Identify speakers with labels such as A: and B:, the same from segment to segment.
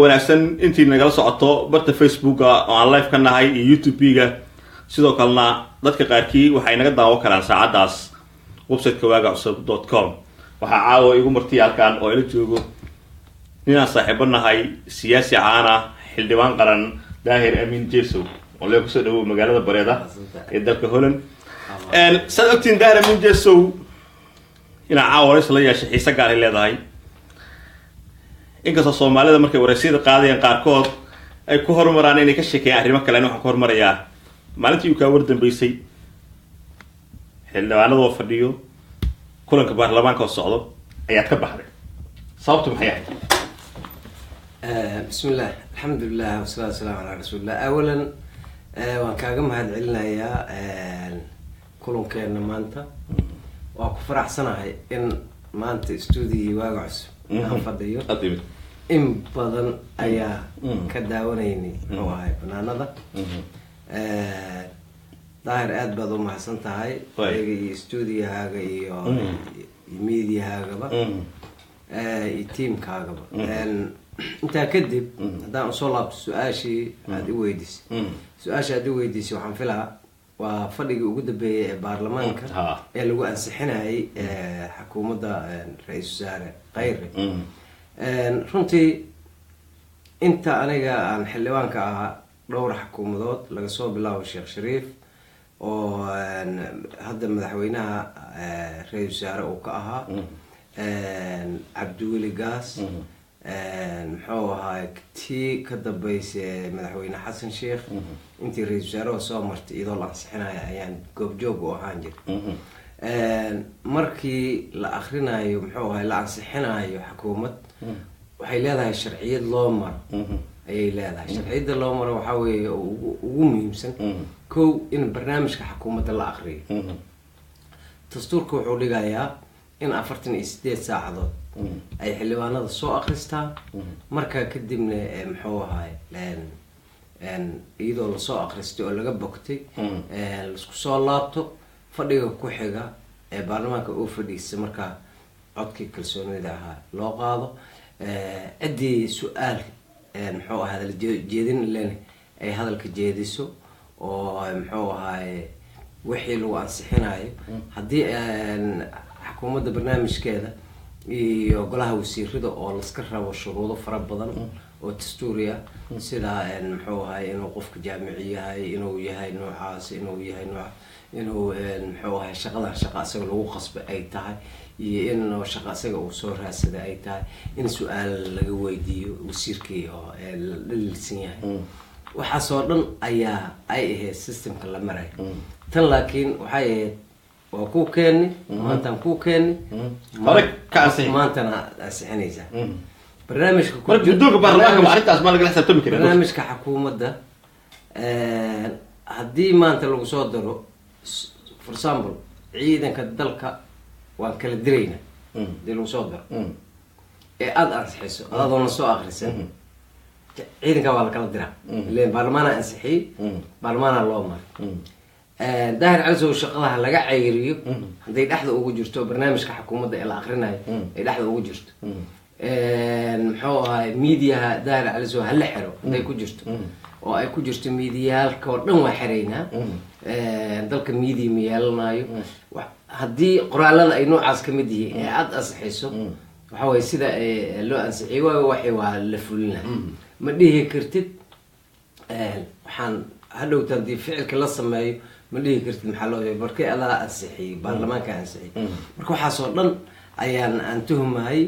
A: Wanaagsan intii nagala socoto barta Facebooka oo aan live ka nahay iyo YouTube-ga. Sidoo kalena dadka qaarkii waxay naga daawan karaan saacaddaas website-ka waagacusub.com. Waxaa caawa igu martiya halkan oo ila joogo ninaan saaxiibo nahay, siyaasi caana, xildhibaan qaran, Daahir Amiin Jesow oo lee kusoo dhawow magaalada Bareeda ee dalka Holland. Saad ogtiin, Daahir Amiin Jesow inaa caawa waraysi la yeeshay xiise gaaray leedahay, inkastoo Soomaalida markay waraysiyada qaadayaan qaarkood ay ku horumaraan inay ka sheekeeyaan arrimo kale. Ani waxaan ku horumarayaa maalintii uu kaa war dambeysay, xildhibaanadoo fadhiyo, kulanka baarlamaanka oo socdo ayaad ka baxday. Sababtu maxay ahayd?
B: Bismi illah, alxamdulilah, wasalaatu wasalaamu calaa rasuulillah. Awalan waan kaaga mahad celinayaa kulankeena maanta. Waa ku faraxsanahay in maanta stuudigii Waaga Cusub aan fadhiyo.
A: Aad timid.
B: In badan ayaa ka daawanaynay, muxuu ahay, banaanada. Daahir, aad baad u mahadsan tahay adiga iyo stuudiyahaaga iyo mediahaagaba iyo teamkaagaba. Intaa kadib, haddaan usoo laabto su-aashii aada i weydiisay, su-aasha aada i weydiisay waxaan filaa waa fadhigii ugu dambeeyay ee baarlamaanka ee lagu ansixinayay xukuumadda ra-iisul wasaare Khayre. Runtii inta aniga aan xildhibaanka ahaa, dhowr xukuumadood, laga soo bilaabo Sheekh Shariif oo hadda madaxweynaha ra-iisul wasaare uu ka ahaa, Cabdiweli Gaas, muxuu ahaay, tii ka dambeysay madaxweyne Xasan Sheikh, intii ra-iisul wasaaraha soo martay iyadoo la ansixinayo ayaan goobjoog u ahaan jiray. Markii la akrinayo, muxuu ahay, la ansixinayo xukuumad, waxay leedahay sharciyad loo maro ayay leedahay. Sharciyadda loo maro waxaa weeye oo ugu muhiimsan, kow, in barnaamijka xukuumadda la akriyo. Dastuurka wuxuu dhigayaa in 48 saacadood ay xildhibaanada soo akristaan. Markaa kadibna muxuu ahaay, iyadoo lasoo akristay oo laga bogtay, laisku soo laabto fadhiga ku xiga ee baarlamaanka oo fadhiisa, markaa codkii kalsoonida ahaa loo qaado. Ciddii su-aal, muxuu ahaa, hadal jeedin len ay hadalka jeediso oo, muxuu ahaay, wixii lagu ansixinayo, haddii xukuumadda barnaamijkeeda iyo golaha wasiirada oo laska rabo shuruudo fara badan oo dastuuri ah, sida, muxuu ahay, inuu qofka jaamici yahay, inuu yahay noocaas, inuu yahay nooca, inuu, muxuu ahay, shaqadan shaqa isaga lagu qasbay ay tahay iyo in shaqa isaga uu soo raadsaday ay tahay, in su-aal laga weydiiyo wasiirkii oo la dhaliilsan yahay, waxaasoo dhan ayaa ay ahayd systemka la marayo. Tan laakiin waxay ahayd waa kuu keeni, maantaan kuu keeni.
A: Hore ka ansixi.
B: Maantana ansixinaysaa barnaamijka
A: Marka guddoonka baarlamaanka ma arrintaas ma lagala xisaabtami karin?
B: Barnaamijka xukuumadda haddii maanta lagu soo daro, for example, ciidanka dalka waan kala diraynaa, hadii lagu soo daro ee aada ansixiso adoona soo akrisan, ciidanka waa la kala diraa ilen baarlamaana ansixiyey, baarlamaana loo maray. Daahir Calisow shaqadaha laga ceyriyo hadday dhexda ugu jirto barnaamijka xukuumadda ee la akrinayo ay dhexda ugu jirto, muxuu ahay, miidiyaha Daahir Calisow hala xiro hadday ku jirto oo ay ku jirto miidiyaalka oo dhan waa xiraynaa, dalka miidiya ma yeelanayo. Haddii qoraalada ay noocaas ka mid yihiin ee aada ansixiso, waxa waye sida loo ansixiyey waayo waxay waa la fulina. Ma dhihi kartid waxaan hadhowta haddii ficilka la sameeyo, ma dhihi kartid maxaa loo barkay, adaa ansixiyey, baarlamaanka ansixiyey. Marka waxaasoo dhan ayaan aan tuhmahay.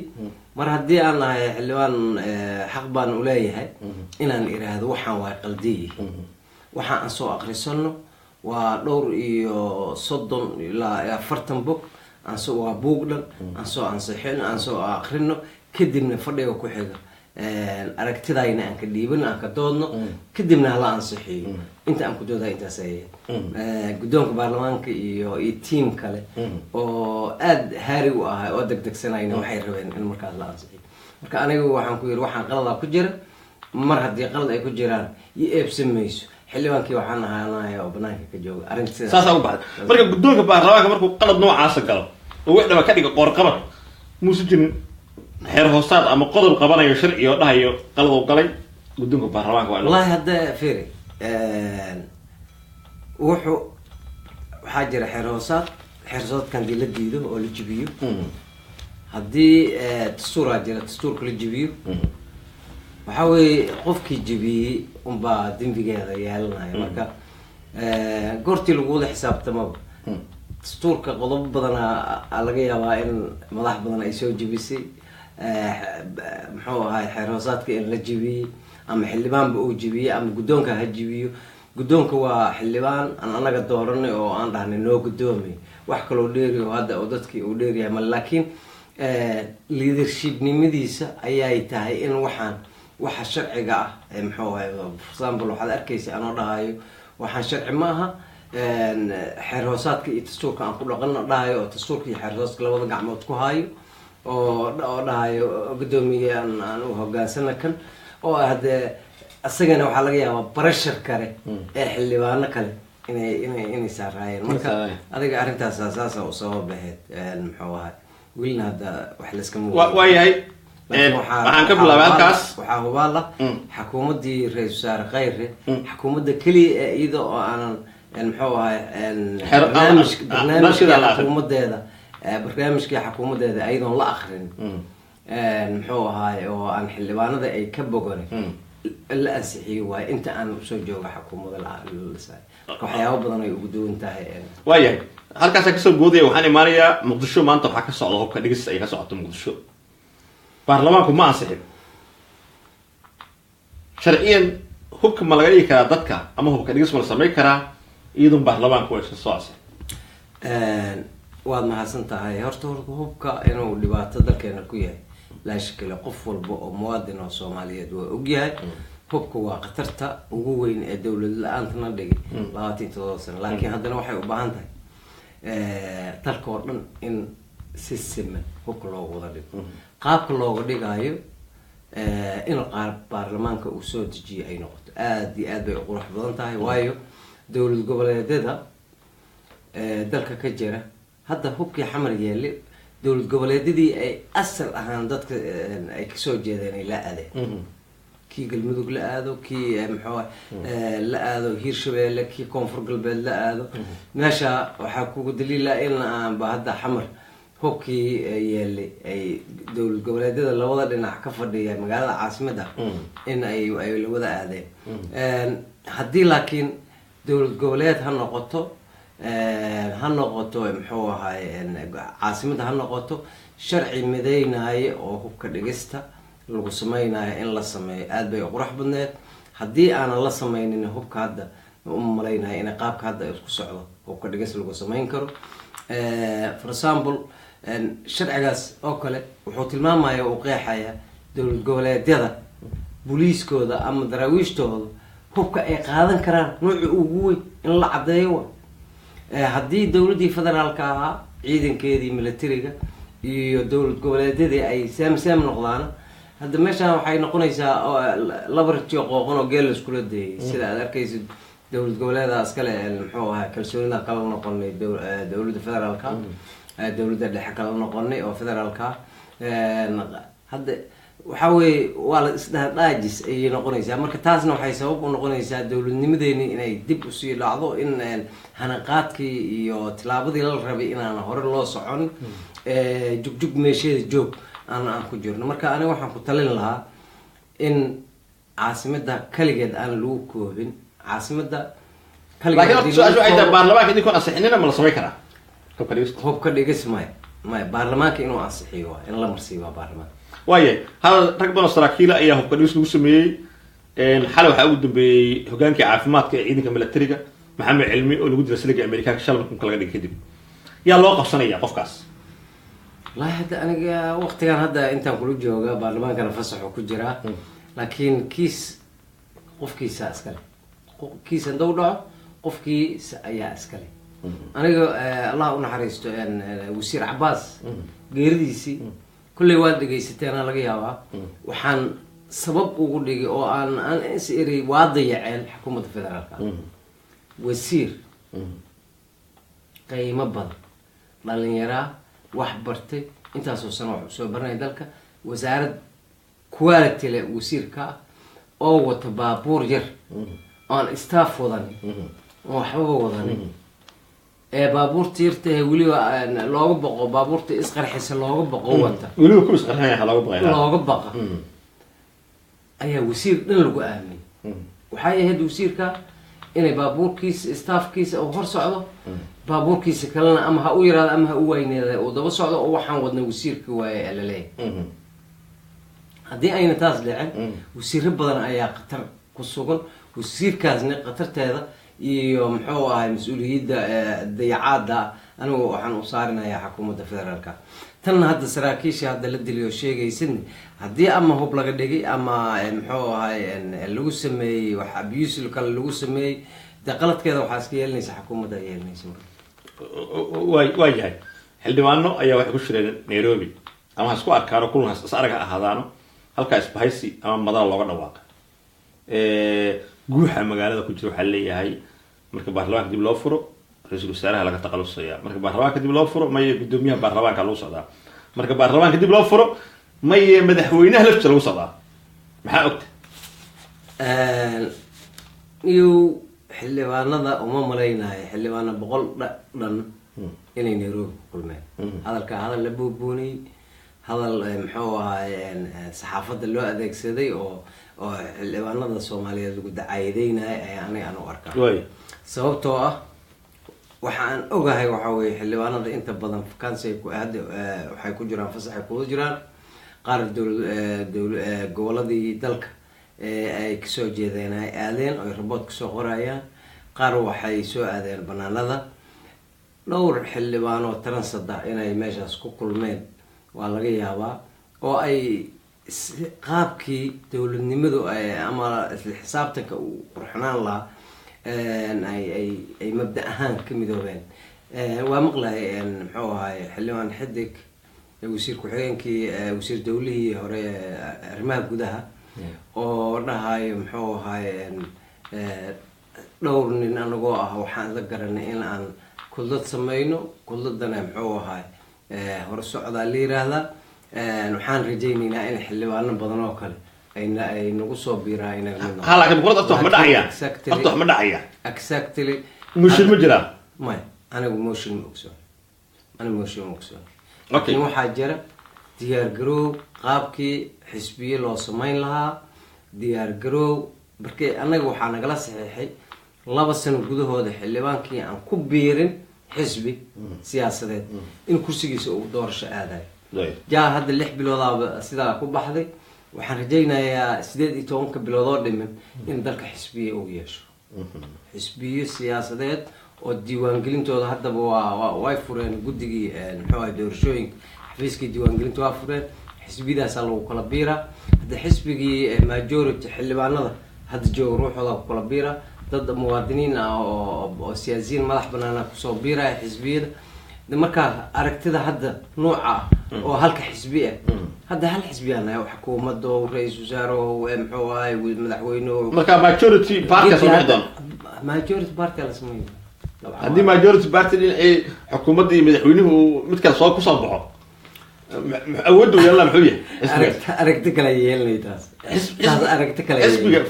B: Mar haddii aan nahay xildhibaan, xaq baan uleeyahay inaan iraahdo waxaan waa qaldiyi, waxaan aan soo akrisano waa dhowr iyo 30 ilaa 40 bog, aanso waa buug dhan, aan soo ansixino, aan soo akrino, kadibna fadhiga ku xiga aragtidayna aan ka dhiibano, aan ka doodno, kadibna hala ansixiyo. Inta aan ku doodahay intaas ay guddoonka baarlamaanka iyo team kale oo aada haari u ahay oo degdegsanayna waxay rabeen in markaas la ansixiyo. Marka aniga waxaan ku yiri waxaan qaladaa ku jira. Mar haddii qalad ay ku jiraan iyo eebsan mayso, xildhibaankii waxaan ahaanaya oo banaanka ka jooga arrinta sidaas.
A: Saasaa u baxday. Marka guddoonka baarlamaanka markuu qalad noocaasa galo oo wax dhaba ka dhiga qoorqabad muusu jirin. Xeer hoosaad ama qodob qabanayo sharci oo dhahayo qalad oo galay guddoonka baarlamaanka waa in
B: Wallahi hadda fiiri, wuxuu waxaa jira xeer hoosaad. Xeer hoosaadkan hadii la diido oo la jibiyo, haddii dastuuraa jira, dastuurka la jibiyo, waxaa weeye qofkii jebiyey unbaa dembigeeda yeelanaya. Marka goortii lagu wada xisaabtamaba, dastuurka qodobo badanaa aa laga yaabaa in madax badan ay soo jebisay. Muxuu ahaay, xeer hoosaadka in la jebiyey ama xildhibaanba uu jebiyey ama guddoonka ha jebiyo. Guddoonka waa xildhibaan aan anaga dooranay oo aan dhahnay noo guddoomay. Wax kaloo dheeri oo hadda oo dadkii uu dheeryahay male, laakiin leadershipnimadiisa ayay tahay in waxaan waxa sharciga ah ee muxuu ahay, for example, waxaad arkaysa anoo dhahayo waxaan sharci ma aha, xeer hoosaadka iyo dastuurka aan ku dhaqano dhahayo, oo dastuurka iyo xeer hoosaadka labada gacmood ku hayo, oo dhahayo guddoomiye aan u hogaansana kan oo haddee isagana waxaa laga yaabaa pressure kale ee xildhibaano kale inay saaraayeen. Marka
A: saaraayeen.
B: Adiga arrintaas saasa u sabab ahayd, muxuu ahay, welina hadda wax layskama
A: Waayahay.
B: Laakiin
A: Waxaan ka bilaabay halkaas.
B: Waxaa hubaal ah xakuumaddii ra-iisul wasaare Khayre, xakuumadda keliya ee iyada oo aanan muxuu ahay barnaamijkii
A: barnaamijkeeda la akhrin.
B: Xakuumadeeda barnaamijkii xakuumadeeda ayadoon la akrin, muxuu ahaay, oo aan xildhibaanada ay ka bogonin la ansixiyo waayo inta aan usoo jooga xakuumada la dhisay. Marka waxyaabo badan ay ugu duwan tahay.
A: Waayahay, halkaasaan kasoo boodaya. Waxaan imaanayaa Muqdisho. Maanta waxaa ka socda hubka dhigis ay ka socoto Muqdisho. Baarlamaanku ma ansixin. Sharciyan hubka ma laga dhigi karaa dadka ama hubka dhigis ma la samayn karaa iyadoon baarlamaanku aysan soo ansixin?
B: Waad mahadsan tahay. Horta hubka inuu dhibaato dalkeena ku yahay laa shakile, qof walba oo muwaadin oo Soomaaliyeed waa ogyahay. Hubka waa khatarta ugu weyn ee dowlad la-aantana dhigay 27 sano. Laakiin haddana waxay u baahan tahay dalka oo dhan in si siman hubka loogu wada dhigo. Qaabka looga dhigayo in qaar baarlamaanka uu soo dejiyo ay noqoto, aada iyo aad bay u qurux badan tahay, waayo dowlad goboleedyada dalka ka jira hadda hubkii Xamar yeelay dowlad goboleedyadii ay asal ahaan dadka ay kasoo jeedeen ay la aadeen. Kii Galmudug la aado, kii muxuu la aado Hiirshabeelle, kii Koonfur Galbeed la aado. Meesha waxaa kugu daliila in aanba hadda Xamar hubkii yeelay ay dowlad goboleedyada labada dhinac ka fadhiya magaalada caasimada in ay lawada aadeen. Haddii laakiin dowlad goboleed ha noqoto, ha noqoto muxuu ahaay, caasimada ha noqoto, sharci mideynayo oo hubka dhigista lagu sameynayo in la sameeyo aada bay u qurux badneed. Haddii aanan la sameynin hubka hadda, ma u malaynayo in qaabka hadda isku socdo hubka dhigis lagu sameyn karo. For example, sharcigaas oo kale wuxuu tilmaamaya, uu qeexaya dowlad goboleedyada booliiskooda ama daraawiishtooda hubka ay qaadan karaan nuuca ugu weyn in la caddeeyo. Wa haddii dowladdii federaalka ahaa ciidankeedii militariga iyo dowlad goboleedyadii ay saam saam noqdaan, hadda meeshaan waxay noqonaysaa laba rajiyo qooqan oo geel laiskula dayay. Sida aad arkaysid, dowlad goboleeda iskale muxuu ahaa kalsoonida kala noqonay dowladda federaalka, dowladda dhexe kala noqonay oo federaalka. Hadda waxa weeye waa la isdhaadhaajis ayay noqonaysaa. Marka taasna waxay sabab u noqonaysaa dowladnimadeeni inay dib usii dhacdo, in hanaqaadkii iyo tilaabadii la rabay inaan hore loo socon, jugjug meesheeda joog aan ku jirno. Marka aniga waxaan ku talin lahaa in caasimada kaligeed aan lagu koobin, caasimada
A: Laakiin horta su-aasha waxay tahay, baarlamaanka idinkoon ansixinina ma la samayn karaa hubka dhigista?
B: Hubka dhigis maya, baarlamaanka inuu ansixiyo waa in la marsiiyo waa baarlamaanka.
A: Waayahay, hadal rag badan oo saraakiila ayaa hubka dhigis lagu sameeyey. Xalay waxaa ugu dambeeyey hogaankii caafimaadka ee ciidanka militariga, Maxamed Cilmi, oo lagu dilay siliga Amerikaanka shalay marka laga dhigay kadib. Yaa loo qabsanaya qofkaas?
B: Wallaahi hadda aniga waqtigan hadda intaan kula jooga baarlamaankana fasaxo ku jiraa, laakiin kiis qofkiisa iskale, kiis hadduu dhaco qofkiisa ayaa iskale. Aniga Allah u naxariisto wasiir Cabaas geeridiisii kulley waad dhegaysateena laga yaabaa. Waxaan sabab ugu dhigay oo aan is eri waa dayaceen xukuumadda federaalka. Wasiir qiimo badan, dhalinyaraa wax bartay, intaasoo sano wax usoo baranaya dalka. Wasaarad quality leh wasiirka ah oo wata baabuur yar, oon staff wadanin, oon waxbaba wadanin, ee baabuurta yartahe weliba looga baqo, baabuurta isqarxisa looga baqo wata.
A: Weliba ku isqarxinaya looga baqaya.
B: Looga baqa ayaa wasiir dhan lagu aaminay. Waxay ahayd wasiirka inay baabuurkiisa, staffkiisa uu hor socdo, baabuurkiisa kalena ama ha u yaraado ama ha u wayneeda uu daba socdo, oo waxaan wadnay wasiirka waaye laleeyahay. Haddii ayna taas dhicin, wasiiro badan ayaa khatar ku sugan. Wasiirkaasna khatarteeda iyo muxuu ahay mas-uuliyadda dayacaada anigu waxaan u saarinayaa xukuumadda federaalka. Tanna hadda saraakiisha hadda la diliyo sheegaysidna, haddii ama hub laga dhigay ama muxuu ahay lagu sameeyey wax abuse kale lagu sameeyey, dee qaladkeeda waxaa iska yeelanaysa xukuumadda yeelanaysa marka.
A: Waa yahay. Xildhibaano ayaa waxay ku shireen Nairobi, ama ha isku arkaano, kulan is arag ha ahaadaano, halkaa isbahaysi ama madala looga dhawaaqa. Guuxa magaalada ku jira waxaa leeyahay, marka baarlamaanka dib loo furo, ra-iisul wasaaraha laga taqalusaya. Marka baarlamaanka dib loo furo, maye, guddoomiyaha baarlamaanka lagu socdaa. Marka baarlamaanka dib loo furo, maye, madaxweynaha laftiisa lagu socdaa. Maxaa ogta?
B: Iyo xildhibaanada uma malaynayo xildhibaano 100 dhan inay Nairobi ku kulmeen. Hadalka hadal la buubuuniyey, hadal muxuu ahaay saxaafadda loo adeegsaday oo xildhibaanada Soomaaliyeed lagu dacaydeynayo ayaa aniga aan u arkaa. Sababtoo ah waxa aan ogahay waxa weye, xildhibaanada inta badan vacancy ku hadda waxay ku jiraan, fasaxay kuga jiraan. Qaar dowla goboladii dalka ay kasoo jeedeen ay aadeen oo ay report kasoo qorayaan, qaar waxay soo aadeen banaanada. Dhowr xildhibaanoo taransada inay meeshaas ku kulmeen waa laga yaabaa, oo ay qaabkii dowladnimadu ama isla xisaabtanka uu qurxanaan lahaa ay mabda ahaan ka midoobeen. Waa maqlay muxuu ahay xildhibaan Xidig, wasiir ku-xigeenkii, wasiir dowlihii hore arrimaha gudaha, oo dhahayo muxuu ahay dhowr nin anagoo ah waxaan la garanay in aan kudlad sameyno, kudladana muxuu ahay hore socdaa la yiraahdaa. Waxaan rajayneynaa in xildhibaano badan oo kale ayna ay nagu soo biiraan inaga mid
A: Ha, laakiin boqolad horta wax ma dhacaya? Horta wax ma dhacaya?
B: Exactly.
A: Motion ma jiraa?
B: Maya, anigu motion ma ogsoon, anigu motion ma ogsoon. Laakiin waxaa jira diyaar garoow qaabkii xisbiye loo sameyn lahaa, diyaar garoow. Markii annaga waxaa nagala saxiixay 2 sano gudahooda xildhibaankii aan ku biirin xisbi siyaasadeed in kursigiisa uu doorasho aadayo. Jaa hadda 6 biloodaaba sidaa ku baxday. Waxaan rajaynayaa 18-ka bilood oo dhiman in dalka xisbiye uu yeesho, xisbiyo siyaasadeed oo diiwaangelintooda haddaba waa way fureen guddigii muxuu ahay doorashooyinka, xafiiskii diiwaangelinta waa fureen. Xisbiyadaasaa lagu kala biiraa. Hadda xisbigii majority xildhibaanada hadda jooga ruuxooda ku kala biira, dad muwaadiniin ah oo siyaasiyiin madax banaana kusoo biiraya xisbiyada. De markaa aragtida hadda nuuca ah oo halka xisbi ah, hadda hal xisbi aan nahay, xukuumado, ra-iisul wasaaraho, muxuu ahay, madaxweyneho.
A: Marka majority party soo bixi doona?
B: Majority party la sameeyo dabcan.
A: Haddii majority party dhinacii xukuumadda iyo madaxweynuhu mid kale soo kusoo baxo, awoodda uu yeelana muxuu yahay xisbigaas?
B: Aragti kale yeelanay taas. Taas aragti kale.
A: Xisbiga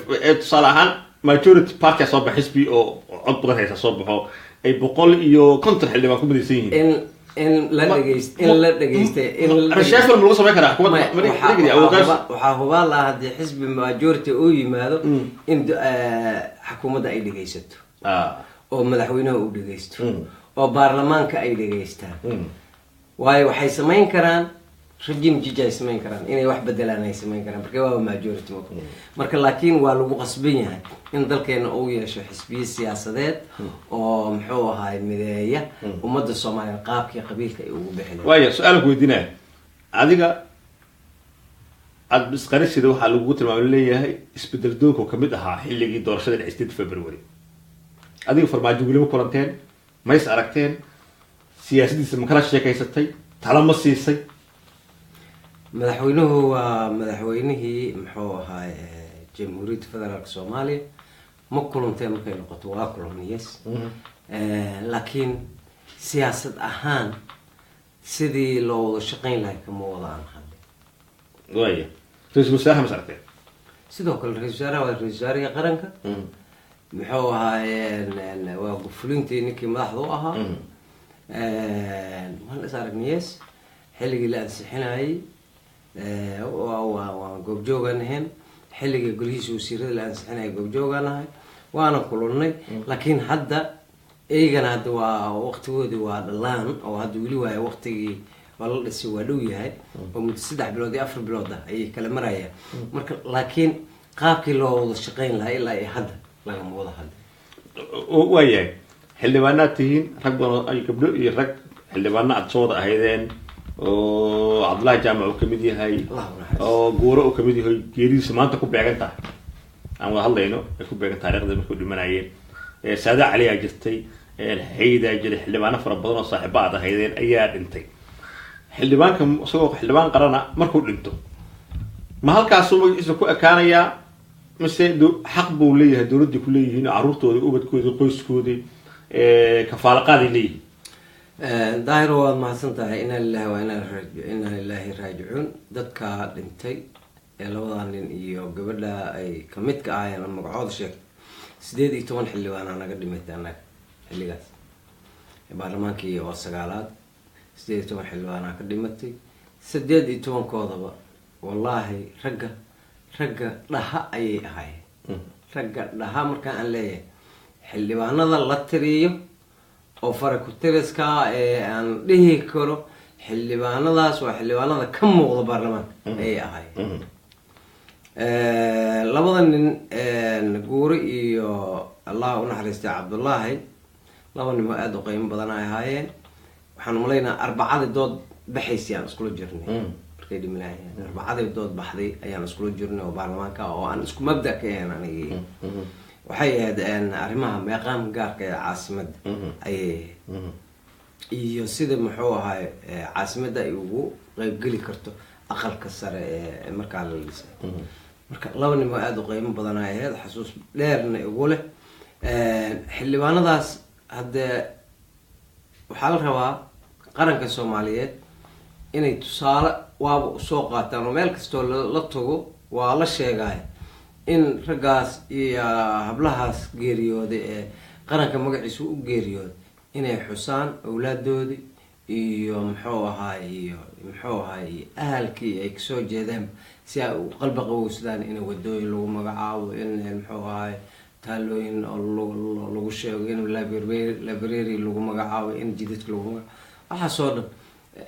A: tusaale ahaan majority party soo bax, xisbi oo cod badan haysa soo baxo, ay 150 xildhibaan ku midaysan yihiin.
B: In la dhegeyst, in la dhegeystay, in la
A: Reshuffle ma lagu samayn karaa xukuumadda?
B: Maya, waxaa hubaa lahaa haddii xisbi majority uu yimaado in xukuumadda ay dhegeysato oo madaxweynaha uu dhegeysto oo baarlamaanka ay dhegeystaan. Waayo waxay samayn karaan regime change ay samayn karaan, inay wax bedelaan ay samayn karaan, marka waa majority marka. Laakiin waa lagu qasban yahay in dalkeena uu yeesho xisbiye siyaasadeed oo muxuu ahaay mideeya ummadda Soomaaliya qaabkii qabiilka ay ugu bixi lahayd.
A: Waaya, su-aal ku weydiinaya. Adiga aada isqarisida waxaa lagugu tilmaamay leeyahay isbedel doonka oo kamid ahaa xilligii doorashada 8 February. Adiga Farmaajo weliba kulanteen? Ma is aragteen? Siyaasadiisa ma kala sheekaysatay? Tala ma siisay?
B: Madaxweynuhu waa madaxweynihii muxuu ahaay Jamhuuriyadda Federaalka Soomaaliya. Ma kulantee markay noqoto, waa kulan, yes. Laakiin siyaasad ahaan sidii loo wada shaqayn lahay kama wada aan hadlin.
A: Waaya, ra-iisul wasaaraha mas aragteen?
B: Sidoo kale ra-isul wasaaraha waa ra-isul wasaarihii qaranka, muxuu ahaayeen, waa fulintii ninkii madaxda u ahaa. Waan is aragnay, yes, xilligii la ansixinayay waa goobjoogaan ahayn. Xilligii golihiisa wasiirada la ansixinayay goobjoogaan ahay, waana kulannay. Laakiin hadda iyagana hadda waa waqtigoodii, waa dhalaan oo hadda weli waayo waqtigii waa la dhisay, waa dhow yahay oo muddo 3 bilood iyo 4 bilood ah ayay kala marayaan. Marka laakiin qaabkii loo wada shaqeyn lahaa ilaa iyo hadda lagama wada hadlin.
A: Waayahay, xildhibaanaad tihiin, rag badan ay gabdho iyo rag xildhibaano aad soo wada ahaydeen oo Cabdullahi Jaamac uu kamid yahay
B: Allah u naxariisto.
A: oo Guuro uu kamid yahay, geeridiisa maanta ku beegan tahay aan wada hadlayno, ay ku beegan taariikhda markuu dhimanayeen. Saada Cali aa jirtay, Xaydaa jiray, xildhibaano fara badan oo saaxiibo aad ahaydeen ayaa dhintay. Xildhibaanka isagoo xildhibaan qarana markuu dhinto, ma halkaasuu magaciisa ku ekaanayaa mise xaq buu leeyahay dowladdii ku leeyihiin, carruurtoodii, ubadkoodii, qoyskoodii kafaalaqaaday leeyihiin?
B: Daahir, waad mahadsan tahay. Inaa lilahi wa inaa ilaahi raajicuun. Dadka dhintay ee labadaa nin iyo gabadha ay kamid ka ahaayeen oo magacooda sheegtay, 18 xildhibaanaa naga dhimatay annaga xilligaas baarlamaankii oo sagaalaad. 18 xildhibaanaa ka dhimatay. 18-koodaba wallaahi ragga dhaha ayay ahaayeen. Ragga dhaha markaan aan leeyahay, xildhibaanada la tiriyo oo farakutiriska ee aan dhihi karo xildhibaanadaas waa xildhibaanada ka muuqda baarlamaanka ayay ahaayeen. Labada nin, Guuri iyo Allah u naxariistay Cabdullaahi, laba nin oo aada u qiimo badan ay ahaayeen. Waxaan umalaynaa Arbacadii dood baxaysay aan iskula jirnay markay dhimanayeen. Arbacadii dood baxday ayaan iskula jirnay oo baarlamaanka oo aan isku mabda ka ahayn anigii. Waxay ahayd arrimaha meeqaam gaarka ee caasimadda ayay ahayd iyo sida muxuu ahaay caasimadda ay ugu qeybgeli karto aqalka sare ee markaa la dhisay. Marka laba nin oo aada u qiimo badan ay ahayd, xasuus dheerna igu leh xildhibaanadaas. Haddee waxaa la rabaa qaranka Soomaaliyeed inay tusaale waaba usoo qaataan oo meel kastoo la tago waa la sheegaya in raggaas iyo hablahaas geeriyooday ee qaranka magaciisa u geeriyooday inay xusaan awlaadoodii iyo muxuu ahaay iyo muxuu ahaay iyo ahalkii ay kasoo jeedeen, si ay u qalbi qabowsadaan, in wadooyin lagu magacaabo, in muxuu ahaay taalooyin oo lagu sheego, in library lagu magacaabo, in jidadka lagu magacaabo, waxaasoo dhan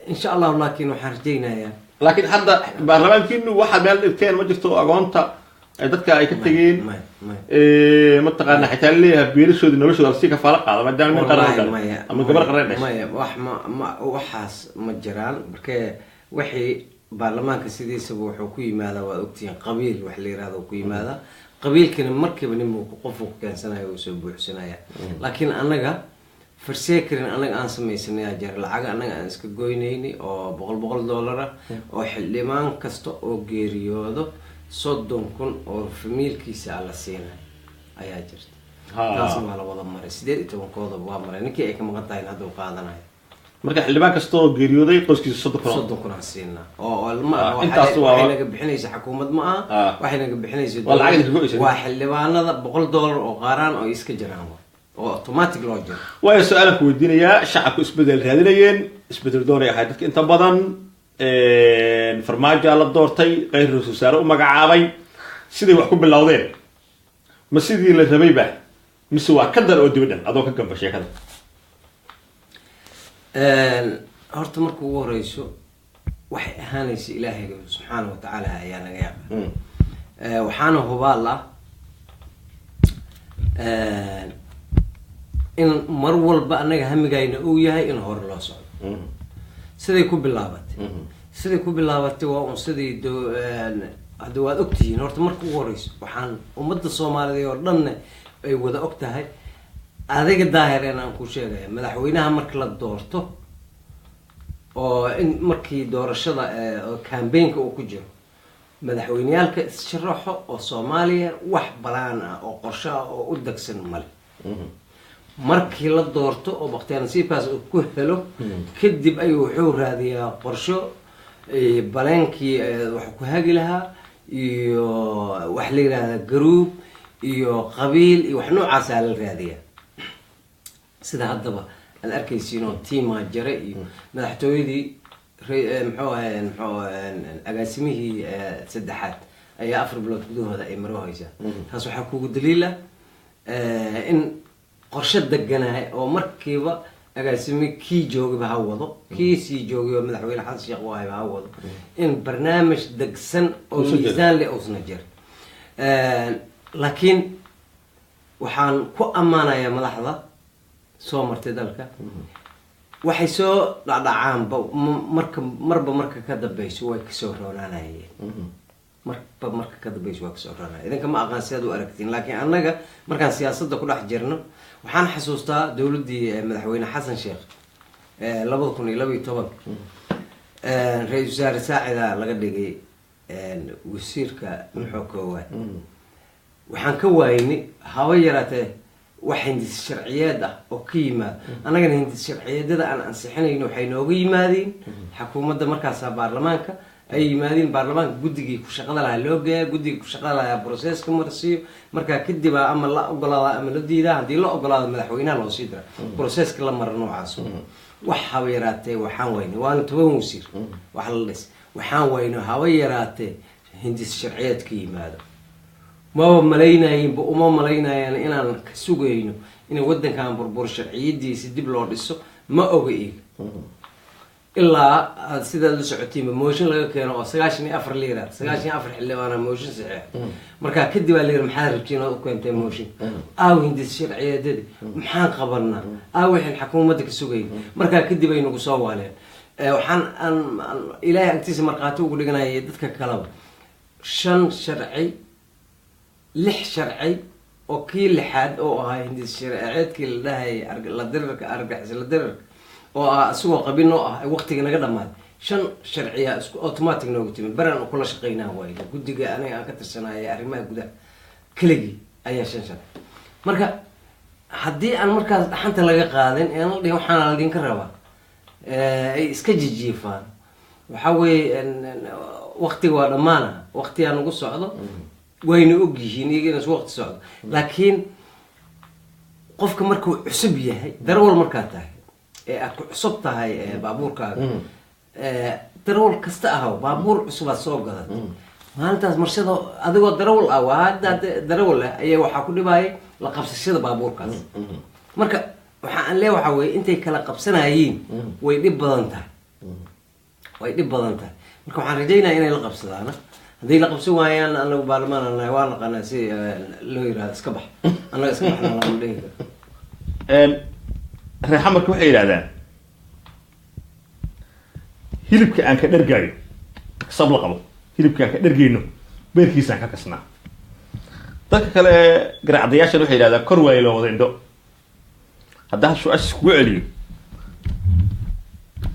B: insha Allahu. Laakiin waxaan rajaynayaa
A: Laakiin hadda baarlamaankiinu waxaad meel dhigteen ma jirto agoonta ee dadka ay ka tegeen?
B: Maya, maya.
A: Mataqaana xitaa leeyahay beelashoodii noloshooda lasii kafaalo qaada maadaama nin qaran
B: Wallaahi
A: dhalay
B: maya.
A: ama gabar qaran dhashay.
B: Maya, wax ma waxaas ma jiraan. Markee wixii baarlamaanka sidiisaba wuxuu ku yimaadaa, waad ogtihiin, qabiil wax la yirahdo ku yimaadaa. Qabiilkina markiiba nin buu qofuu ku keensanaya, uu soo buuxsanaya. Laakiin annaga försäkring annaga aan samaysanaya jira, lacaga annaga aan iska goynayni oo $100 ah oo xildhibaan kasta oo geeriyoodo 30,000 oo famiilkiisa la siinayo ayaa jirta. Taasna waa la wada maray, 18-koodaba waa maray. Ninkii ay ka maqan tahay hadda uu qaadanayo.
A: Marka xildhibaan kasta oo geeriyooday qoyskiisa 30,000?
B: 30,000 aan siinaa oo ma
A: Intaas
B: waxay naga bixinaysa xukuumad ma aha. Waxay naga bixinaysa
A: Waa lacag idinka go'aysa.
B: Waa xildhibaanada $100 oo qaaraan oo iska jiraan waay, oo automatic loo jiro.
A: Waayo, su-aalan ku weydiinayaa, shacabku isbedel raadinayeen, isbedel doonay ahayd dadka inta badan. Farmaajoa la doortay, Kheyr ra-iisul wasaare u magacaabay. Siday wax ku bilowdeen ma sidii la rabayba mise waa ka dar oo dibadhan adoo ka gamba sheekada?
B: Horta marka ugu horeyso waxay ahaanaysa Ilaahayga subxaana watacaala ayaa naga yaqaan. Waxaana hubaal ah in mar walba annaga hamigayna uu yahay in hore loo socdo. Siday ku bilaabatay waa un sidii hadda waad ogtihiin. Horta marka ugu horeyso waxaan ummadda Soomaaliyeed oo dhanna ay wada og tahay, adiga Daahir aan ku sheegaya, madaxweynaha marka la doorto oo in markii doorashada oo campaignka uu ku jiro, madaxweyneyaalka issharaxo oo Soomaaliya wax balaan ah oo qorshe ah oo u degsan male. Markii la doorto oo bakhtiyaar nasiibkaas uu ku helo kadib ayuu wuxuu raadiyaa qorsho. Baleenkii wax ku hagi lahaa iyo wax la yidhahda group iyo qabiil iyo wax noocaasaa la raadiyaa. Sida haddaba aad arkaysiin oo tiimaa jare iyo madaxtooyadii, muxuu ahay, muxuu agaasimihii saddexaad ayaa 4 bilood gudahooda ay maro haysaa. Taas waxaa kugu daliila in qorshe deganahay oo markiiba agaasimi kii joogayba ha wado, kii sii joogay oo madaxweyne Xasan Sheekh waayba ha wado, in barnaamij degsan oo
A: Uusan jirin.
B: miisaan leh uusna jirin. Laakiin waxaan ku ammaanayaa madaxda soo martay dalka, waxay soo dhacdhacaanba marka marba marka ka dambeyso way kasoo roonaanayeen, marba marka ka dambeyso waa kasoo roonaanaya. Idinka ma aqaan sidaad u aragtiin, laakiin annaga markaan siyaasadda ku dhex jirno, waxaan xasuustaa dowladdii madaxweyne Xasan Sheekh 2012-ka, ra-iisul wasaare Saacida laga dhigay wasiirka muxuu koowaad. Waxaan ka waayni haba yaraatee wax hindis sharciyeed ah oo ka yimaado. Annagana hindis sharciyeedyada aan ansixinayno waxay nooga yimaadeen xukuumadda. Markaasaa baarlamaanka ay yimaadeen, baarlamaanka guddigii ku shaqada lahaa loo geeya, guddigii ku shaqada lahaa processka marsiiyo. Markaa kadibaa ama la ogolaadaa ama la diidaa. Haddii la ogolaado, madaxweynaha loo sii dira, processka la mara noocaas. Wax haba yaraatee waxaan waynay, waana 10 wasiir wax la dhis, waxaan wayno haba yaraatee hindis sharciyeed ka yimaado. Maba malaynayinba, uma malaynayaan inaan ka sugayno in wadankan burbur sharciyadiisa dib loo dhiso. Ma oga iga ilaa aad sidaad la socotiinba motion laga keeno oo 94 la yiraahdo, 94 xildhibaana motion saxeex. Markaa kadib aa la yiri, maxaad rabtiin ood u keentay motion? Aaw hindis sharciyeedadii? Maxaan qabanaa? Aaw wixin xukuumadda ka sugayn? Markaa kadib ay nagu soo waaleen. Waxaan aan Ilaahay agtiisa markhaati ugu dhiganaya dadka kaleba, shan sharci, lix sharci oo kii lixaad oo ahaa hindis sharciyeedkii la dhahayay la dirirka argagixis, la dirirka oo ah isagoo qabin oo ah waqtiga naga dhamaaday, shan sharciya isku automatic noogu timid. Beraan kula shaqeynaa waayna guddiga aniga aan ka tirsanaya arrimaha gudaha keligii ayaa shan sharci. Marka haddii aan markaas dhaxanta laga qaadin ee aan la dhihin waxaana ladinka rabaa, ay iska jijiifaan, waxaa weeye waqtiga waa dhammaana, waqtigaa nagu socdo, wayna og yihiin iyaga inuu waqti socdo. Laakiin qofka markuu cusub yahay, darawal markaa tahay ee aad ku cusub tahay baabuurkaaga, darawal kasta ahaw, baabuur cusubaad soo gadatay maalintaas marshada, adigoo darawal ah, waa hadda darawal ah, ayaa waxaa ku dhibaaya la qabsashada baabuurkaas. Marka waxa aan leeya waxaa weye intay kala qabsanayiin way dhib badan tahay, way dhib badan tahay. Marka waxaan rajaynaya inay la qabsadaana. Hadday la qabsan waayaan, anagu baarlamaan anahay, waa naqanaa si loo yirahdo iska bax. Annaga iska baxna lama dhihi karo.
A: Reer Xamarka waxay yidhahdaan, hilibka aan ka dhergaayo sab la qabo, hilibka aan ka dhergayno beerkiisaan ka kasnaa. Dadka kale garacdayaashan waxay yidhahdaan, kor waayo loo wada indho. Haddaa su-aashiis kugu celiyo,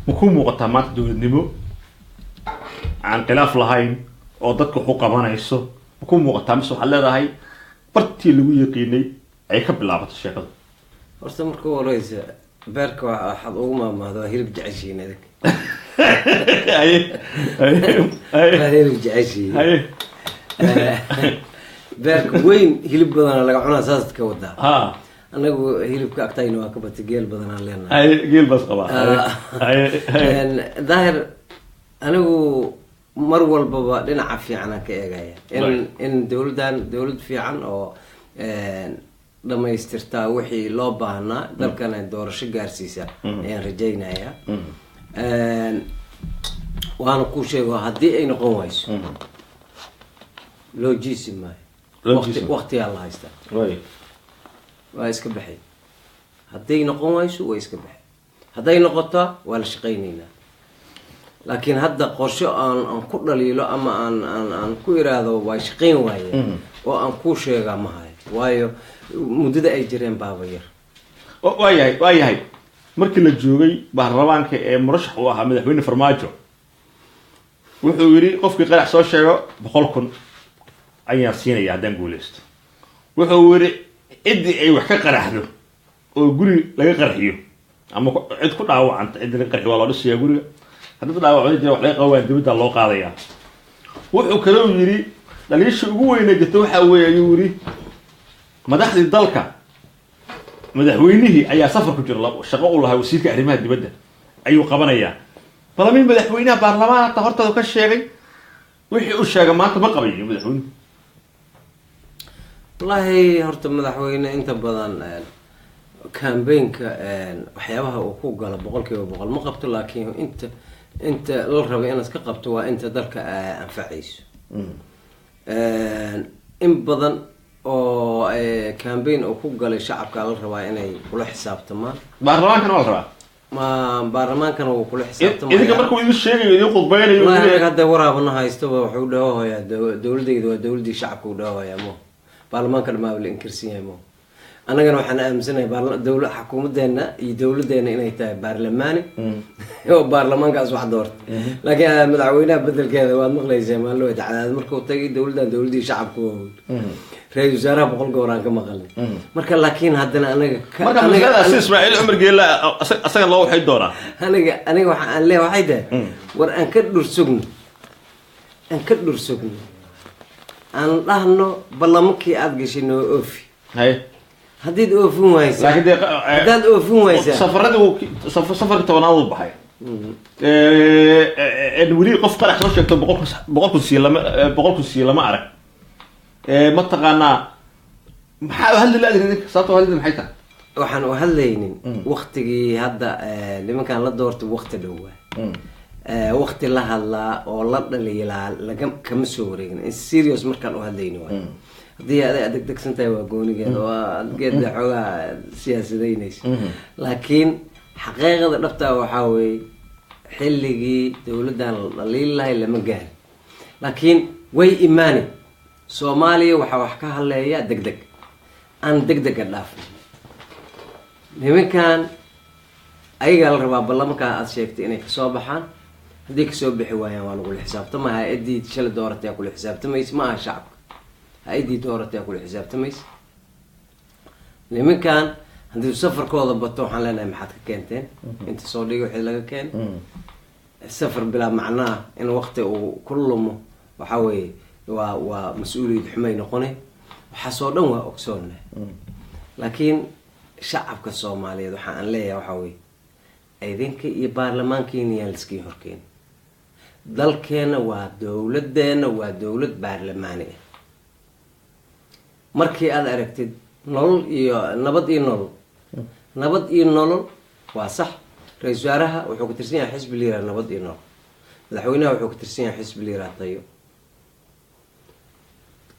A: ma kuu muuqataa maanta dowladnimo aan khilaaf lahayn oo dadka wax u qabanayso? Ma kuu muuqataa, mise waxaad leedahay bartii lagu yaqiinay ay ka bilaabato sheekadu?
B: Horta marka u horeysa, beerka waxaad ugu maamaahda waa hilib jeceshihiin adig.
A: Haye, haye, haye.
B: Waa hilib jeceshihiin.
A: Haye.
B: Beerka weyn hilib badana laga cunaa, saas ka wadaa.
A: Ha.
B: Anagu hilibka agtayna waa ka batay, geel badanaan leenahay.
A: Haye, geel baas qabaa. Haye, haye, haye.
B: Daahir, anigu mar walbaba dhinaca fiican aan ka eegaya in in dowladdan dowlad fiican oo dhamaystirtaa wixii loo baahnaa, dalkana doorasho gaarsiisa ayaan rajaynayaa. Waana kuu sheego, haddii ay noqon wayso, loo jiisi maayo.
A: Loo
B: Waqti
A: jiisi.
B: Waqtiyaa la haystaa.
A: Way.
B: Waa iska baxay. Hadday noqon wayso, way iska baxay. Hadday noqotaa, waa la shaqaynaynaa. Laakiin hadda qorsho aan ku dhaliilo ama aan ku iraahdo waa shaqayn waayeen oo aan kuu sheegaa ma hayo, waayo muddada ay jireen baaba yar.
A: Waa yahay, waa yahay. Markii la joogay baarlamaanka ee murashax uu ahaa madaxweyne Farmaajo, wuxuu yidhi qofkii qarax soo sheego 100,000 ayaan siinaya haddaan guuleysto. Wuxuu yidhi ciddii ay wax ka qaraxdo oo guri laga qarxiyo ama cid ku dhaawacanta, ciddii laga qarxiyo waa loo dhisayaa guriga. Haddii dad dhaawacyo jira wax laga qaban waaya, dibadda loo qaadaya. Wuxuu kaloo yidhi dhaliisha ugu weyne jirta waxaa weeye, ayuu yidhi, madaxdii dalka, madaxweynihii ayaa safar ku jira, shaqo u lahaa wasiirka arrimaha dibadda ayuu qabanayaa. Balamin madaxweynaha baarlamaanka hata hortaada ka sheegay wixii uu sheegay maanta ma qabayo madaxweynuhu.
B: Wallaahi horta madaxweyne inta badan campaignka waxyaabaha uu ku galo 100% ma qabto, laakiin inta la rabo inaad ka qabto waa inta dalka anfacayso. In badan oo campaign uu ku galay shacabka la rabaa inay kula xisaabtamaan.
A: Baarlamaankana waa la rabaa.
B: Ma baarlamaankana wuu kula xisaabtamaya.
A: Idinka markuu idin sheegayo, idin khudbaynayo.
B: Wallahi anaga hadda waraabana haystaba wuxuu dhahohayaa dowladayda waa dowladii shacabka uu dhahohayaa, mo baarlamaankana maaba la inkirsan yahay. Mo annagana waxaan aaminsanahay dowla xukuumadeena iyo dowladeena inay tahay baarlamaani oo baarlamaankaas wax doorta. Laakiin madaxweynaha bedelkeeda waad maqlaysaa, maalin cadaad markuu tagay dowladdan dowladii shacabka waa, ra-isul wasaaraha 100 goor aan ka maqalnay. Marka laakiin haddana anaga
A: Marka masaladaas si Ismaaciil Cumar Geela asaga loo waxay doonaa.
B: Aniga waxa aan leeyahay waxay tahay, war aan ka dhursugno, aan ka dhursugno, aan dhahno ballamakii aada gashay noo oofi.
A: Haye.
B: Haddiid oofin waysaa
A: Laakiin dee
B: haddaad oofin waysaa
A: safaradii uu safarkii 10aad uu baxay. Weli qof qarax soo sheegto 100,000 siiye lama, 100,000 siiye lama arag. Mataqaanaa maxaa hadli la idinka? Sababta hadli maxay tahay?
B: Waxaan u hadlaynin waktigii hadda nimankan la doortay wakti dhowaa, wakti la hadlaa oo la dhaliilaa laga kama soo wareegin. In serious markaan u hadlayni waay. Haddii aday degdegsan tahay waa goonigeeda oo aad geeda xoogaa siyaasadaynaysa, laakiin xaqiiqada dhabtaa waxaa weeye xilligii dowladdan la dhaliili lahay lama gaarin, laakiin way imaani. Soomaaliya waxaa wax ka hadleeya deg deg, aan deg dega dhaafin. Nimankan ayagaa la rabaa ballamankaa aada sheegtay inay kasoo baxaan. Haddii kasoo bixi waayaan waa lagula xisaabtama. Hay-addii shalay dooratay aa kula xisaabtamaysa, ma aha shacabka, hay-addii dooratay aa kula xisaabtamaysa. Nimankan haddii safarkooda bato waxaan leenahay maxaad ka keenteen? Inta soo dhigay wixii laga keenay safar bilaa macnaha in waqti uu ku lumo waxa weeye waa mas-uuliyad xumay noqonay. Waxaasoo dhan waa ogsoonnahay, laakiin shacabka Soomaaliyeed waxa aan leeyahay waxaa weye idinka iyo baarlamaankiina yaan liskiin horkeena. Dalkeena waa dowladeena, waa dowlad baarlamaani ah. Markii aada aragtid nolol iyo nabad iyo nolol, nabad iyo nolol waa sax. Ra-isul wasaaraha wuxuu ka tirsan yahay xisbi la yiraha Nabad iyo Nolol, madaxweynaha wuxuu ka tirsan yahay xisbi la yiraha Tayo.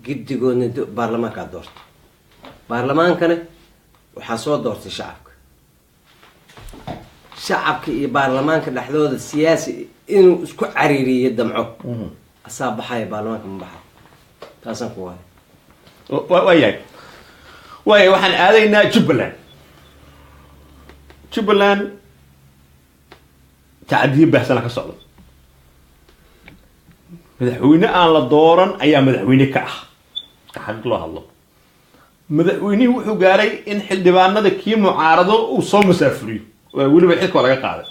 B: Giddigoodna baarlamaankaa doortay, baarlamaankana waxaa soo doortay shacabka. Shacabka iyo baarlamaanka dhexdooda siyaasi inuu isku cariiriyo damco asaa baxaya, baarlamaanka ma baxayo. Taasaan ku waaya.
A: Waayahay, waaya, waxaan aadaynaa Jubbaland. Jubbaland tacadiyo baahsana ka socdo. Madaxweyne aan la dooran ayaa madaxweyne ka ah. Xaqiiq loo hadlo, madaxweynihii wuxuu gaaray in xildhibaanada kii mucaarado uu soo masaafuriyo, weliba xilka waa laga qaaday.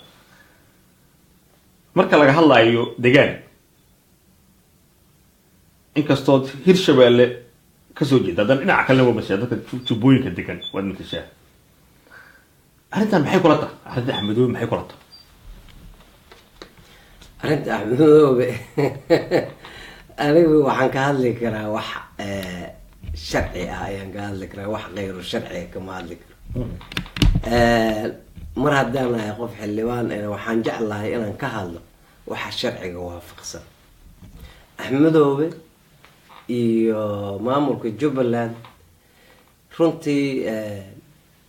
A: Marka laga hadlaayo degaan, inkastoo Hirshabeelle kasoo jeeda, haddana dhinaca kalena waa matashaa dadka jubbooyinka degan, waad matashaa. Arrintan maxay kula tahay? Arrinta Axmedoobe maxay kula tahay?
B: Arrinta Axmedoobe anigu waxaan ka hadli karaa wax sharci ah ayaan ka hadli karaa, wax kayru sharciga kama hadli karo. Mar haddaan ahay qof xildhibaan, waxaan jeclahay inaan ka hadlo waxa sharciga waafaqsan. Axmedoobe iyo maamulka Jubbaland runtii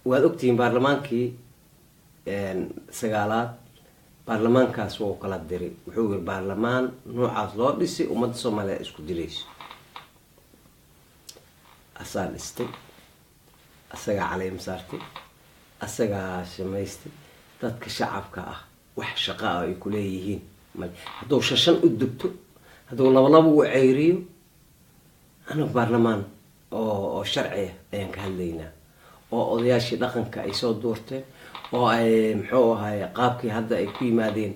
B: waad ogtihiin, baarlamaankii sagaalaad baarlamaankaas wuu kala diray. Wuxuu yiri baarlamaan noocaas loo dhisay ummadda Soomaaliya isku dilayso. Asaa dhistay, asagaa caleym saartay, asagaa samaystay. Dadka shacabka ah wax shaqo ah ay kuleeyihiin male. Hadduu shashan u dubto, hadduu labalaba u ceyriyo, anagu baarlamaan oo sharciya ayaan ka hadlaynaa. Oo odayaashii dhaqanka ay soo doorteen oo ay, muxuu ahay, qaabkii hadda ay ku yimaadeen,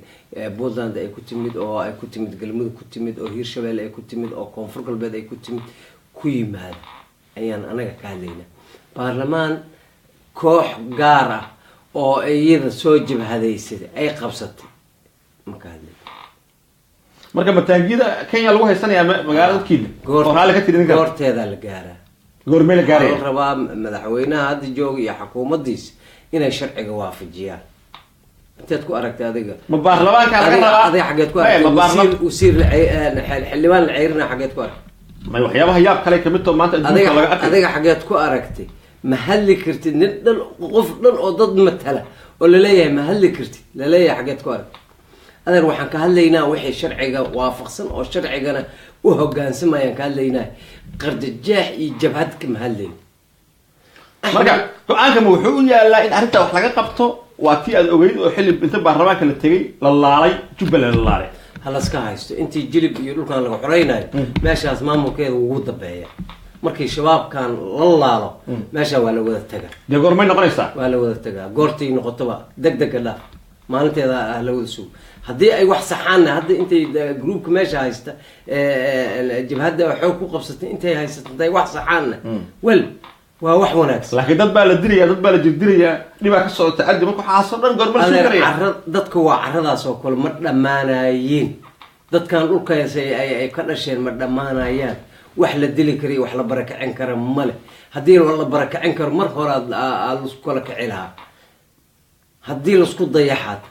B: Puntland ay ku timid, oo ay ku timid Galmudug ku timid, oo Hiirshabelle ay ku timid, oo Koonfur Galbeed ay ku timid, ku yimaada ayaan anaga ka hadlaynaa. Baarlamaan koox gaar ah oo iyada soo jabhadaysay ay qabsatay ma ka hadlayna.
A: Marka mataangiyada Kenya lagu haysanayaa magaalada dadkiina oo raalli ka tiri ninka.
B: Goorteedaa la gaaraa.
A: Goormee la
B: Waxaa la
A: gaaraya?
B: rabaa madaxweynaha hadda jooga iyo xukuumaddiisa inay sharciga waafajiyaan. Inteed ku aragtay adiga?
A: Ma baarlamaanka laga rabaa?
B: Adiga xageed ku
A: Maya,
B: aragtay?
A: ma
B: Wasiir, wasiir xildhibaan la ceyrina xageed ku aragtay?
A: May, waxyaabaha yaab kale kamid too maanta adduunka
B: Adiga
A: laga arkay.
B: Adiga xageed ku aragtay? Ma hadli kartid? Nin dhan, qof dhan oo dad matala oo laleeyahay ma hadli kartid laleeyahay, xageed ku aragtay? Adeer, waxaan ka hadlaynaa wixii sharciga waafaqsan oo sharcigana u hogaansamayaan ka hadlaynaa. Qardajeex iyo jabhad kama hadlayno.
A: Marka go-aanka ma wuxuu u yaalaa in arrintaa wax laga qabto? Waa tii aad ogeyd oo xilli inta baarlamaanka la tegay la laalay Jubbaland la laalay.
B: Halaska haysto intii Jilib iyo dhulkan laga xoreynayo. Meeshaas maamulkeeda ugu dambeeya markii Shabaabkan la laalo, meesha waa la wada tagaa.
A: Dee goormay noqonaysaa?
B: Waa la wada tagaa goortay noqotoba. Deg dega dhaaf, maalinteeda ah la wada sugo. Haddii ay wax saxaanna, hadda intay groupka meesha haysta, jabhadda xoog ku qabsatay intay haysato, intay wax saxaanna, well, waa wax wanaagsan.
A: Laakiin dad baa la dilaya, dad baa la jirdilayaa, dhibaa ka socota caddi. Marka waxaasoo dhan goorma la sugi
B: Adeer,
A: karaya?
B: Cara dadka waa caradaas oo kale ma dhammaanayeen. Dadkan dhulkaas ay ka dhasheen ma dhammaanayaan. Wax la dili kara iyo wax la barakicin kara male. Haddii la barakicin karo, mar hore aad laisku kala kici lahaa. Haddii laisku dayaxaad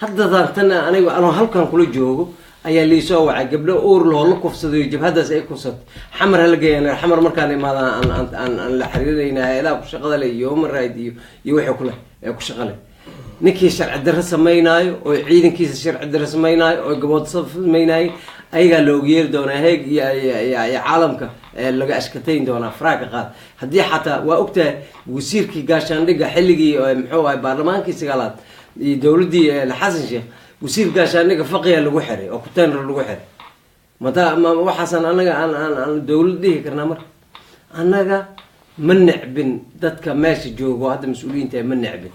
B: haddadaan tan aniga anoo halkan kula joogo ayaa liisoo wacay gabdho uur lahoo la kufsaday, jabhadaas ay kufsatay. Xamar hala geeyaan. Xamar markaan imaadaan aan la xiriirayna hay-adaha ku shaqada leh iyo human right iyo wixii kule ee ku shaqa leh. Ninkii sharci darro samaynaayo oo ciidankiisa sharci darro samaynaayo oo gabood samaynaayo, ayagaa loogu yeeri doonaa Heeg iyo caalamka laga ashkatayn doonaa. Faraha ka qaad. Haddii xataa waa ogtahay wasiirkii gaashaandhigga xilligii, muxuu ahay, baarlamaankii sagaalaad iyo dowladdii Xasan Sheekh, wasiir gaashaandhigga Faqiya lagu xiray oo container lagu xiray. Mata ma waxaasaan anaga aan dowlad dhihi karnaa? Marka annaga ma necbin dadka meesha joogo hadda mas-uuliyiinta, ma necbin,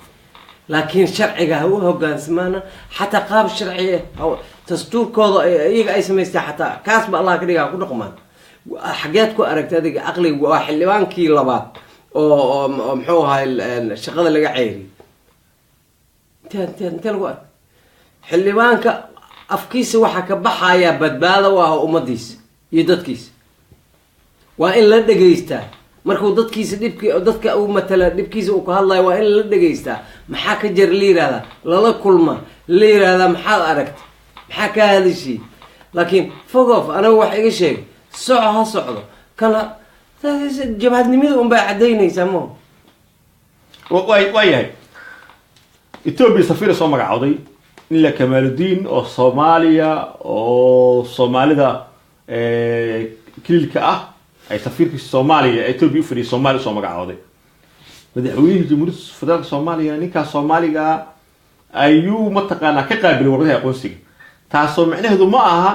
B: laakiin sharciga ha u hogaansamaana. Xataa qaab sharci ah dastuurkooda iyaga ay samaysteen, xataa kaas ba Allah ka dhiga, ha ku dhaqmaan. Xageed ku aragtay adiga aqliga? Waa xildhibaankii labaad oo muxuu ahay shaqada laga ceyriyay. Intee lagu ark xildhibaanka afkiisa waxaa ka baxaya badbaado u ah ummadiisa iyo dadkiisa? Waa in la dhegaystaa markuu dadkiisa dhibki, dadka uu matala dhibkiisa uu ka hadlayo. Waa in la dhegaystaa. Maxaa ka jira la yihahdaa, lala kulma, la yihahdaa maxaad aragtay, maxaa ka hadashii. Laakiin fogof anaga wax iga sheeg, soco ha socdo kana jabhadnimada un baa caddaynaysaa mo.
A: Waa yahay. Etoobiya safiira soo magacowday ila Kamaaludiin oo Soomaaliya oo Soomaalida kililka ah ay safiirkii Soomaaliya ee Etoobiya ufadhiyay Soomaaliya usoo magacowday. Madaxweynihii Jamhuuriyadda Federaalka Soomaaliya ninkaas Soomaaliga ayuu mataqaanaa ka qaabilay warqadaha aqoonsiga. Taasoo micnaheedu ma aha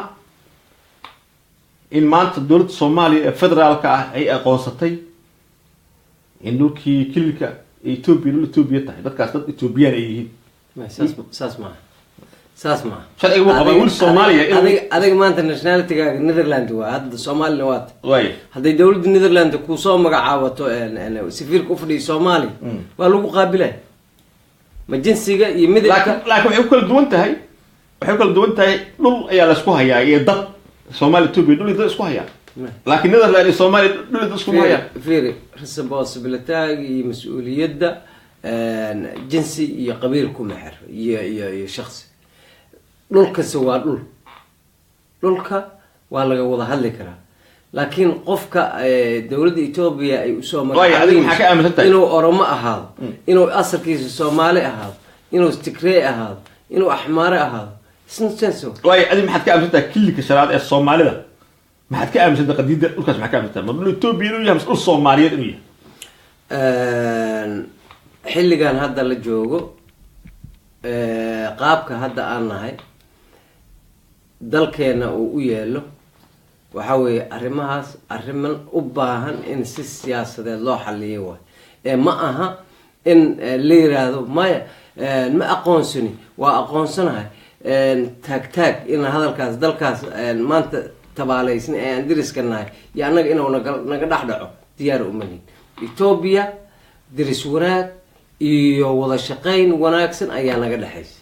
A: in maanta dowladda Soomaaliya ee federaalka ah ay aqoonsatay in dhulkii kililka Etoobiya dhul Etoobiya tahay, dadkaas dad Etoobiyaan ay yihiin.
B: Saas maaha, saas maaha.
A: Sharciga wuu qabaa wiil Soomaaliya inuu
B: Adiga maanta nationalitygaaga Netherland waa, hadda Soomaalina waata.
A: Way.
B: Hadday dowladda Netherland kusoo magacaabato safiirka ufadhiya Soomaaliya, waa lagu qaabilay. Ma jinsiga iyo midabka?
A: Laakiin waxay ku kala duwan tahay dhul ayaa la isku hayaa iyo dad. Soomaaliya Etoobiya dhul iyo dad isku hayaa, laakiin Netherland iyo Soomaaliya dhul iyo dad isku hayaan.
B: Fiiri, responsibilitaaga iyo mas-uuliyadda jinsi iyo qabiil kuma xir iyo shaksi. Dhulkasi waa dhul, dhulka waa laga wada hadli karaa, laakiin qofka dowladda Etoobiya ay usoo
A: Waayo, adiga maxaa ka aaminsan tahay?
B: Inuu Oromo ahaado, inuu asalkiisa Soomaali ahaado, inuu Tigrey ahaado, inuu Axmaare ahaado, it's not sensible.
A: Waayo, adiga maxaad ka aaminsan tahay kililka shanaad ee Soomaalida? Maxaad ka aaminsan tahay qadiida dhulkaas? Maxaad ka aaminsan tahay? Ma dhul Etoobiya inuu yahay mise dhul Soomaaliyeed inuu yahay?
B: Xilligan hadda la joogo, qaabka hadda aan nahay, dalkeena uu u yeelo. Waxaa weeye arrimahaas arriman u baahan in si siyaasadeed loo xaliyo waay, ee ma aha in la yiraahdo maya, ma aqoonsani, waa aqoonsanahay, taag taag in hadalkaas dalkaas maanta tabaalaysan ee aan deriska nahay iyo annaga inuu naga dhex dhaco diyaar umalihin. Etoobiya deris wanaag iyo wada shaqayn wanaagsan ayaa naga dhexaysa.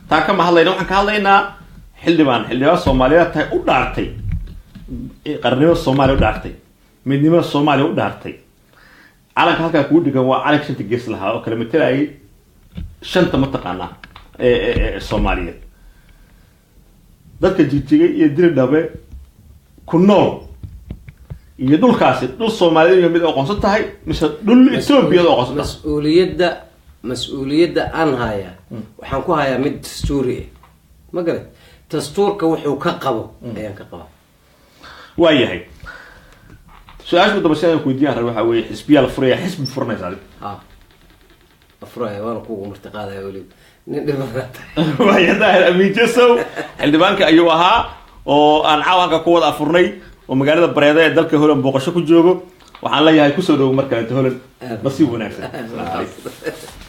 A: Taa kama hadlayna. Waxaan ka hadlaynaa xildhibaan Soomaaliyeed tahay, u dhaartay qarannimada Soomaaliya, u dhaartay midnimada Soomaaliya, u dhaartay calanka halkaa kugu dhigan. Waa calanka shanta gees lahaa oo kala matelayay shanta mataqaanaa ee Soomaaliyeed. Dadka Jigjigay iyo Diridhabe ku nool iyo dhulkaasi dhul Soomaaliyeed iyo mid aqoonsan tahay mise dhul Etoobiyad aqoonsan tahay?
B: Mas-uuliyadda aan hayaa waxaan ku hayaa mid dastuuri ah, ma garat? Dastuurka wuxuu ka qabo ayaan ka qabaa.
A: Waayahay, su-aasha ugu dambaysa aan ku weydiin raba waxaa weeye: xisbiyaa la furaya, xisbi furanaysa adig?
B: Ha, afuraya, waana kugu martiqaadaya weliba, nin dhibana tahay.
A: Waaya, Daahir Amiin Jesow xildhibaanka ayuu ahaa oo aan caawa halka ku wada afurnay oo magaalada Bareeda ee dalka Holland booqasho ku joogo. Waxaan leeyahay kusoo dhowo mar kaleeto Holland. Nasiib wanaagsan. Asalaamu calaykum.